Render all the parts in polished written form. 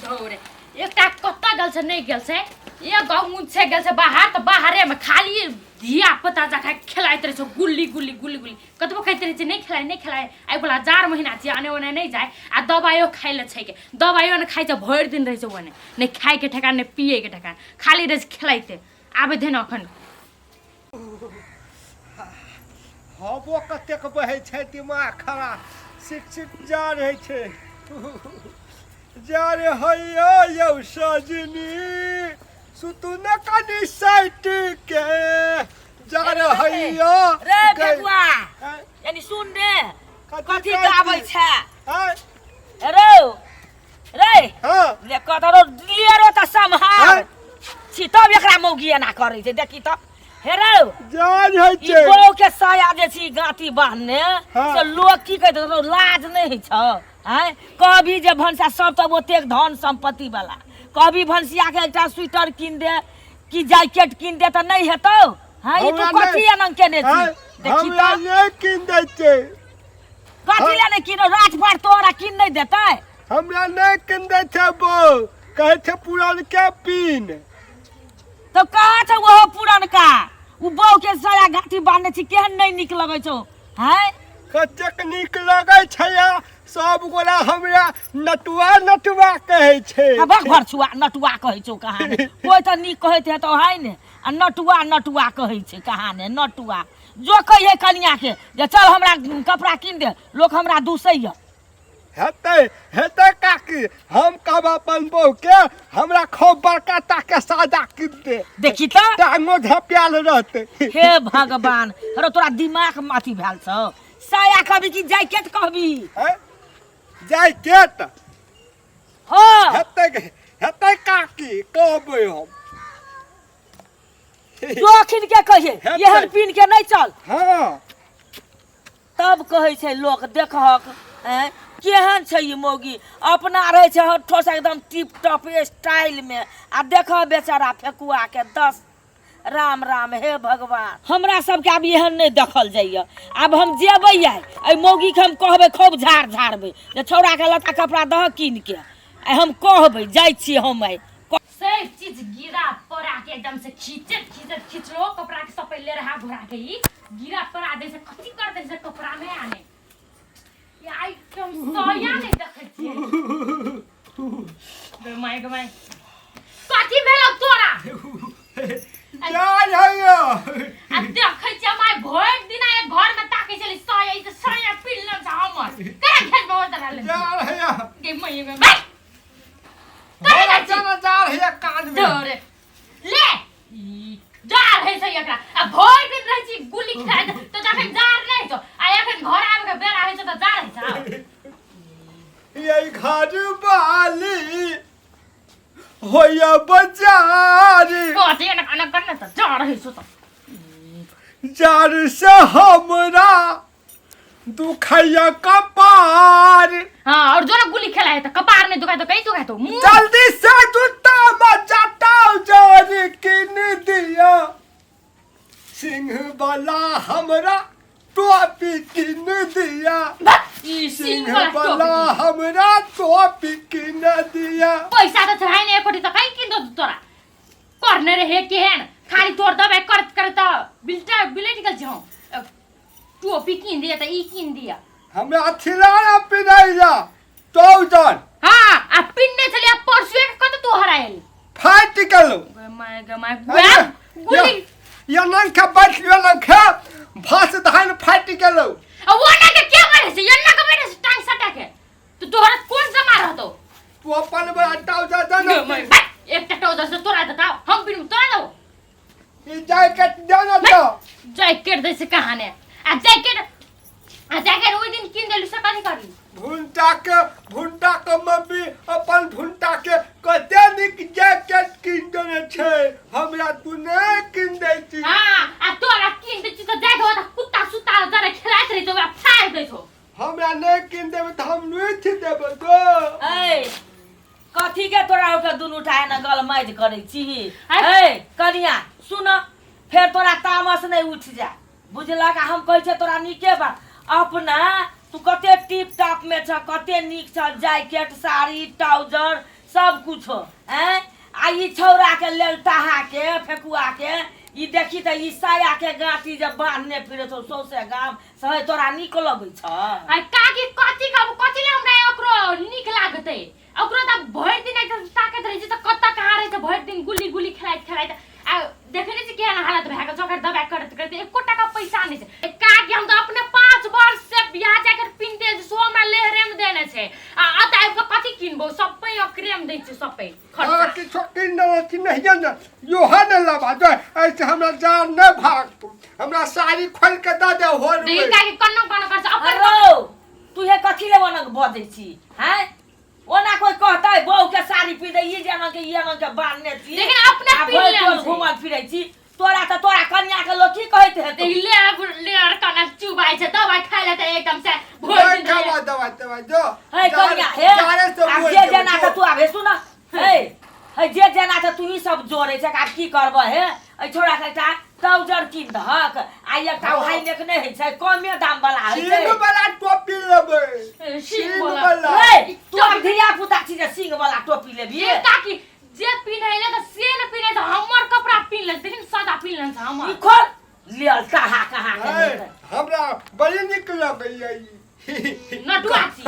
धौरे एकटा कतऽ गेल छै नहि गेल छै एक गाँव छै गेल छै बाहर तऽ बाहरेमे खाली धिया पुता जकाँ खेलाइत रहै छै गुल्ली गुल्ली गुल्ली गुल्ली कतबो कहैत रहै छै नहि खेलाय नहि खेलाय एहि वला जाड़ महीना छियै आने ओने नहि जाय आ दबाइयो खाइ लए छै के दबाइयो नहि खाइ छै भरि दिन रहै छै ओने नहि खाइके ठेकान नहि पियैके ठेकान खाली रहै छै खेलाइते आबै दे ने अखन हवो कतेक बहै छै दिमाग खराब सिट सिट जा रहै छै जा रे हैया यौ सजनी सुतू ने कनि सटि के जा रे हैया रे बेटुआ यानी सुन रे कथी गाबै छै रे रे हाँ ले कतरो लियरो त सम्हार हैं? छी तब एकरा मौगी एना करै छै देखी त हे रौ जान होइ ई छै बहू के साया जे छी गाँती बान्हने हाँ। से लोक की कहैत रौ लाज नहि होइ छौ आँय कहबी जे भनसा सब तब ओतेक धन सम्पत्ति वाला कहबी भनसिया के एकटा स्वेटर कीन दे कि जैकेट कीन दे तऽ नहि हेतौ हँ ई तू हमरा कथी नहि- एना केने छी हैं? देखी हमरा तऽ नहि कीन दै छै कथी लए नहि कीनो राजपाट तोरा कीन नहि देतै हमरा नहि कीन दै छै बौ कहै छै पुरनके पीन तऽ कहाँ छौ ओहो पुरनका ओ बहू के साया गाँठी बान्हने छी केहन नहि नीक लगै छौ हैं कतेक नीक लगै छै आ सब गोरा हमरा नटुआ नटुआ कहै छै आ भक भर छुआ नटुआ कहै छौ कहाँ ने कोइ तऽ नीक कहैत हेतौ है ने आ नटुआ नटुआ कहै छै कहाँ ने नटुआ जो कहिए कनिया के जे चल हमरा कपड़ा कीन दे लोक हमरा दूसैया हेतै हेतै काकी हम कहब अपन बहू के हमरा खूब बड़का टाके सादा कीन दे देखी तऽ टांगो झपियाल रहतै हे भगवान अरे तोरा दिमाग में अथी भेल छौ साया कहबी कि जैकेट कहबी हैं? जैकेट हाँ हेतै हेतै काकी कहबै हम जोखिन के कहिए हेतै। एहन पिन के नहीं चल हाँ तब कहै छै लोक देखहक ऐं केहन छै ई मौगी अपना रहै छै हट्ठोसँ एकदम टिप टॉप स्टाइलमे आ देखह बेचारा फेकुआके दस राम राम हे भगवान हमरा सबके आब एहन नहि देखल जाइए आब हम जेबै आइ एहि मौगीके हम कहबै खूब झाड़ झाड़बै जे छौड़ाके लत्ता कपड़ा दहक कीनके आइ हम कहबै जाइ छी हम आइ सब चीज गिरा पड़ा के एकदम से खींचत खींचत खींचलो कपड़ा के सब पहले रहा घोड़ा के ई गिरा पड़ा दे से कथी कर दे से कपड़ा में आने ये आई हम सोया नहीं देखै छियै गे my गे my कथी भेलो तोरा जाय हैया आ देखै छियै माय भरि दिन आइ घर में ताकै छली सोया ई तऽ सोया पिलल छ हमर केना खेत बहुत रहल जाय हैया गे my गे my हमरा चल जा हैया कान में डरे ले ई जार है छै एकरा आ भरि दिन रहै छी गुली खाइ तऽ जखन जार नहि छौ आ एखन घर आबि के बेरा होइ छै तऽ जार होइ छै ये घर वाली होया बाजार कथी एना एना करने तऽ जार होइ छौ तऽ जार से हमरा दुखैया कपार हाँ और जो ना गुली खेला है तो कपार नहीं दुखाए तो कहीं दुखाए तो मुंह जल्दी से जूता मचाटाओ जार किन दिया सिंह वाला हमरा टोपी किन दिया ई सिंह सिंह वाला वाला टोपी। हमरा टोपी किन दिया पैसा तो छै नहीं एकोटी तो कहीं किन दो तोरा करने रहे केहन खाली तोर दबाई करत करत बिलटा बिलट गेल छौ टोपी कीन दिया तऽ ई कीन दिया हमरा थिलाना पिनाइला ट्राउजर हाँ आ पिन्ने छलियै परसुए के कत तू हरायल फाटि गेलौ गे my गे my गुली या नंखा बैठ लियो नंखा भास धान फाटि गेलौ आ वो ना के के मारे छै यन्ना के मारे छै टांग सटा के तो तोहरा कोन से मार हतो तू अपन बड़ा ट्राउजर दे गे ना my भाई एकटा ट्राउजर से तोरा देता हम बिनु तोरा दो ई जैकेट दे ना तो जैकेट दै छै कहाँ ने आ जैकेट आ जैकेट ओहि दिन कीन देलु से कथी करी भुंटा के मम्मी अपन भुंटा के कते नीक जैकेट कीन देने छै हमरा तू नहि कीन दै छी हाँ आ तोरा कीन दै छी तऽ जाके ओतऽ कुत्ता सुत्ता जरे खेलाइत रहै छौ ओकरा फाड़ि दै छौ हमरा नहि कीन देबै तऽ हम लुथि देबै गो ऐ कथी के तोरा ओके दुनू टा एना गलमैज करै छी अरे। ऐ कनिया सुन फेर तोरा तामस नहि उठि जाय बुझलक आ हम कहै छियै तोरा नीके बात अपना तू कते टिप टॉप में छ कते नीक छ जैकेट साड़ी ट्राउजर सब कुछो। हैं आ ई छौड़ा के लेल टहा के फेकुआ के ई देखी तऽ ई साया के गाँठी जे बान्हने फिरै छौ सौंसे गाम सहे तोरा नीक लगै छ? आ काकी कथी कहब, कथी ले हमरा ओकरो नीक लागतै? ओकरो तऽ भरि दिन एकदम ताकत रहै छै तऽ कतऽ कहाँ रहै छै भरि दिन गुल्ली गुल्ली खेलाइत खेलाइत। आ देखै नहि छी केहन हालत भए गेल छै ओकर, दबाइ करैत करैत एको टाका पैसा नहि छै। ए काकी, हम तऽ अपने 5 वर्ष से बियाह जाकर पिन्हते छै, सो हमरा लेहरे मे देने छै। आ एतऽ आबि कऽ कथी किनबौ? सबै ओकरे मे दै छै, सबै खर्चा। हाँ, किछो कीन देलक कि नहिये ने योहा ने लबा दे ऐसे हमरा जान नहि भाग, हमरा साड़ी खोलि के दऽ दे होर। देखी काकी, कन्नो कन्नो कर छै अपन। अरो तू हे कथी ले ओनक बजै छी? हैं ओना कोई कहतै बहू के साड़ी पी दे, ई जेना के ई एना के बान्हने छी, लेकिन अपने आ पीन भरि लेने टोल छै। घूमल फिरै छी। तोरा तऽ तोरा कन्या के लोक की कहैत हेतौ? देखी ले ले कना चुबाइ छै, दवाइ खाइ ले तऽ एकदम से भरि नहि दिन खाबा दवाइ तवाइ जो हे कन्या हे, जाड़े से आब बोल जे देबै, जेना जो। के तू आबे सुन, हे हे जे जेना के तू ई सब जोड़े छै, आब की करबह? हे एहि छोड़ा के एकटा ट्राउजर कीन दहक आ एकटा हँ। हाई नेक नहि होइ छै, कमे दाम वाला होइ छै। सिंह वाला टोपी लेबै। सिंह सिंह वाला। वाला। हे तू आब धिया पुता छी जे सिंह वाला टोपी लेबही? ये काकी, जे पिन्हैले तऽ से ने पिन्है छै, हमर कपड़ा पिन्ह ले, देखिन सादा पिन्ह ले छै हमर। ई खोल लेल कहा कहा के हे, नहि तऽ। हमरा बड़ी नीक लगैया ई। नटुआ छी।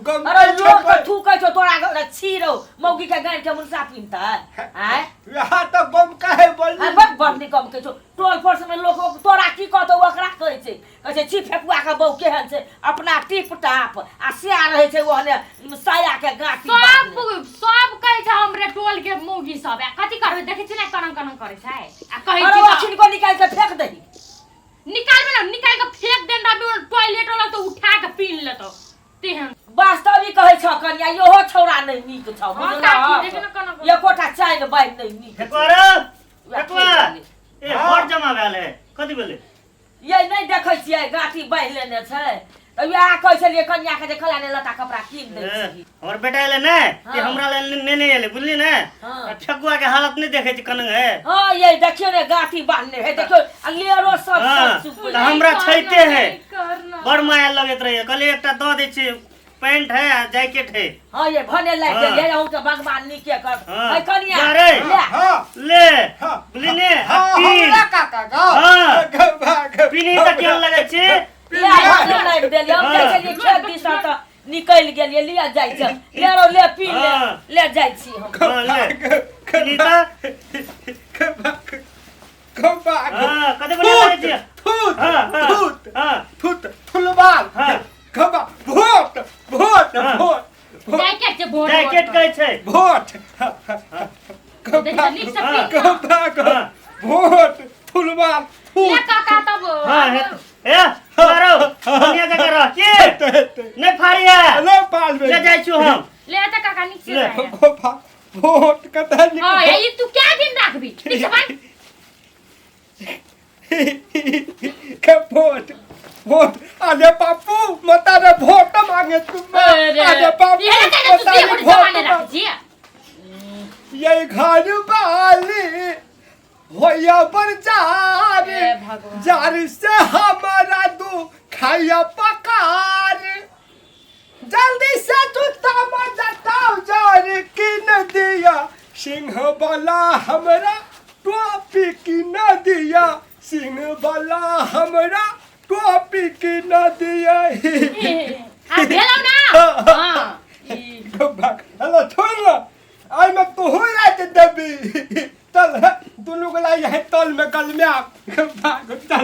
गम अरे लोक तऽ थूकै छौ तोरा घर, छी रौ मौगी के गानि के मुनसा पिन्हतै? आँय वएह तऽ गम काहे बड़ी। आ बड़ बड़ नीक कम कहै छौ। टोल पर मे लोक तोरा की कहतौ? ओकरा कहै छै, कहै छै छी फेकुआ के बहू केहन छै, अपना टिप टाप आ सएह रहै छै ओहने साया के गाँठी सब बान्हने। सब कहै छै हमरे टोल के मौगी सब। आ कथी करबै? देखै छी ने कनन कनन करै छै आ कहै अरे छी ओ तऽ छिनको निकालि के फेंक दही। निकालबे ने, निकालि के फेंक देन रहबे, टॉयलेट वाला तऽ उठा के पीन लेतौ तेहन। वास्तविक कहै छौ कनिया, इहो छौड़ा नहि नीक छौ। हँ काकी, देखी ने बुझलहक? केना करै। एकोटा चाइन बाइन नहि नीक छौ। फेकुआ रे, उएह फेकुआ फेंक देलियै। ए हँ। बड़ जमा भेल है, कथी भेलै? ये नहि देखै छियै गाँठी बान्हि लेने छै, तऽ उएह कहै छलियै कनिया के जे खला ने लत्ता कपड़ा कीन दै ए, छी। हमर बेटा एलै ने ते हँ। हमरा लेल नेने एलै, बुझली ने? हँ। आ फेकुआ के हालत नहि देखै छी कनंग है। हँ ये देखियौ ने गाँठी बान्हने है, देखियौ आ लेरो सब हँ, सब सुखल। तऽ हमरा करना, छैते है। नहीं करना। बड़ माया लगैत रहे, कहलियै एकटा दऽ दै छी, पैंट है आ जैकेट है। हँ ये भने लागि हँ। गेलियै, अहूँके भगवान नीके कर। हँ। है कनिया जा रे। ले। हाँ ले हाँ। बुझली ने? आ हाँ, पीन हमरा काका का हाँ। हाँ। पीनी तऽ केहन लगै छै? ले भने लागि देलियै, हम जाइ हँ। छलियै खेत दिस तऽ निकलि गेलियै। लिअ जाइ छै, ले रौ ले पी ले। हँ। ले जाइ छी हम। हँ, ले पीनी तऽ। हँ, कते बढ़िया लगै छै। थूत हँ हँ थूत हँ थूत थुलबाल हाँ। खबा भोट भोट हाँ। भोट भोट जैकेट छै, भोट जैकेट कहै छै। भोट देखी तऽ नीक से हाँ। पीन ना। खबा हाँ। भोट थुलबाल ले थूत काका तब। हँ हे ए मारो बढ़िया जगह रह के नहि फाड़िया। अरे पाल ले जाइ छु हम। ले तऽ काका नीक से ले। जाए। खबा भोट कतऽ निक हँ ये तू क्या दिन राखबी? नीक से बान्ह। के भोट भोट, अरे बापू मता रे भोट मांगे तुम। अरे अरे बापू ये ले काका, तू मता दिए रे बड़ी जमाने भोट राख छी। ये घर वाली होया पर जार हे भगवान। जार से हमारा दू खाया पकार, जल्दी से जूता मजाताओ जार किन दिया, सिंह वाला हमरा टोपी किन दिया, सिंह वाला हमरा टोपी किन दिया। आ भेलौ ना? हाँ ई हेलो छोड़ ना, एहिमे तोहू राज देबी। चल हे, दुनू गोला यही तल में गलमे भाग चल।